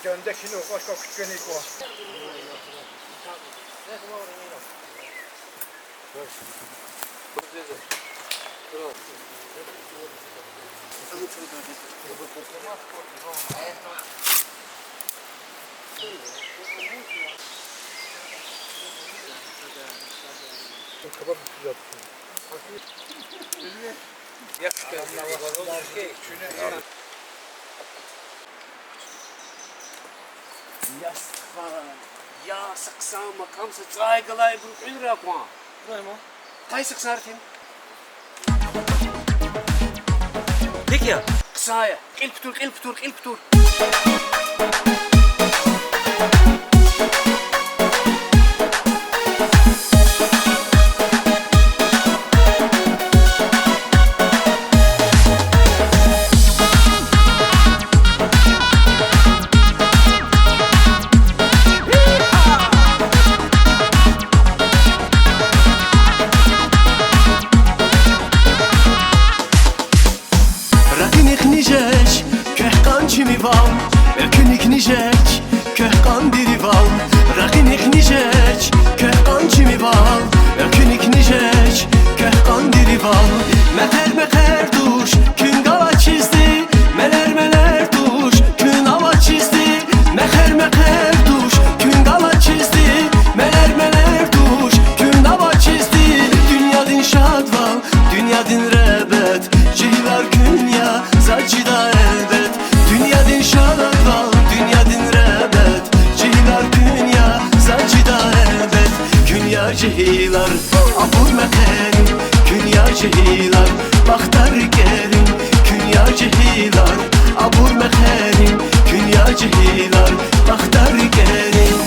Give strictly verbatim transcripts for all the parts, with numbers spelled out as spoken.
Куьчкени ква. Я стха, я са хъсан макан, са цӀай галайбурун кьуьлрай кван. Къай са хъсан ритим. Гьикӏ я? Хъсан я. Кьил кутур, кьил кутур, кьил кутур. Ракъиникни жеч, квехъ кьан чими вал, экуьникни жеч, квехъ кьан дири вал. Ракъиникни жеч, квехъ кьан чими вал, экуьникни жеч, квехъ кьан дири вал. Мехъер-мехъер туш куьн галачизди, мелер-мелер туш куьн авачизди. Мехъер-мехъер туш куьн галачизди, мелер-мелер туш куьн авачизди. Дуьньядин шадвал, дуьньядин регьбет, жегьилар, куьн я заз чида гьелбет. Дуьньядин шадвал, дуьньядин регьбет, жегьилар, куьн я заз чида гьелбет. Куьн я жегьилар, абур мехъерин, куьн я жегьилар, бахтар рикӀерин. Куьн я жегьилар, абур мехъерин, куьн я жегьилар, бахтар рикӀерин.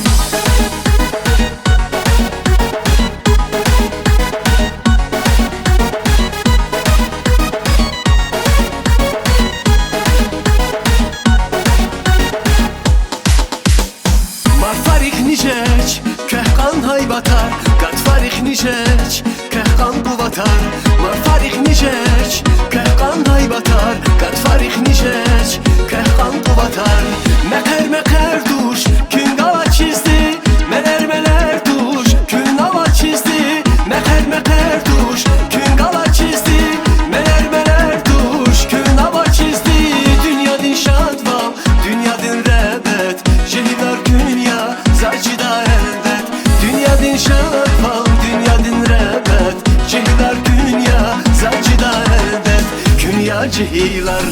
Марфарихъни жеч, квехъ кьан гьайбатар, гатфарихъни жеч, квехъ кьан къуватар. Марфарихъни жеч, квехъ кьан гьайбатар, гатфарихъни жеч, квехъ кьан къуватар. Мехъер-мехъер туш куьн галачизди, мелер-мелер туш куьн авачизди. Мехъер-мехъер туш куьн галачизди, мелер-мелер туш куьн авачизди. Дуьньядин шадвал, дуьньядин регьбет, жегьилар, куьн я заз чида гьелбет. Дуьньядин шадвал, дуьньядин регьбет, жегьилар, куьн я заз чида гьелбет. Куьн я жегьилар,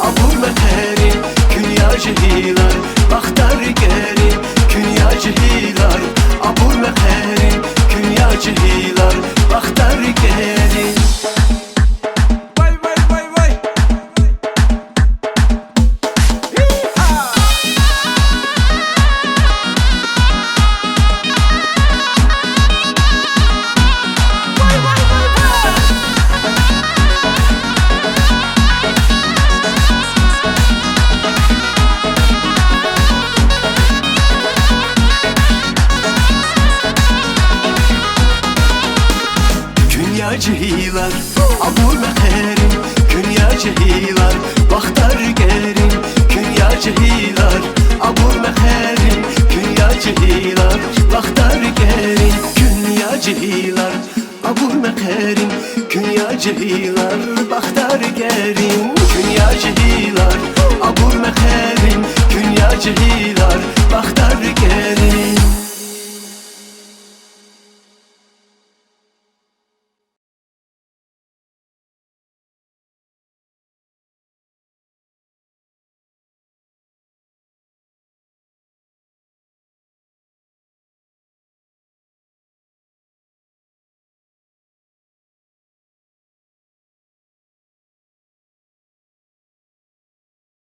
абур мехъерин, куьн я жегьилар, бахтар рикӀерин. Куьн я жегьилар, абур мехъерин, куьн я жегьилар, бахтар рикӀерин. Вай, вай, вай, вай! Куьн я жегьилар, абур мехъерин, куьн я жегьилар, бахтар рикӀерин. Куьн я жегьилар, абур мехъерин, куьн я жегьилар, бахтар рикӀерин. Куьн я жегьилар, абур мехъерин, куьн я жегьилар.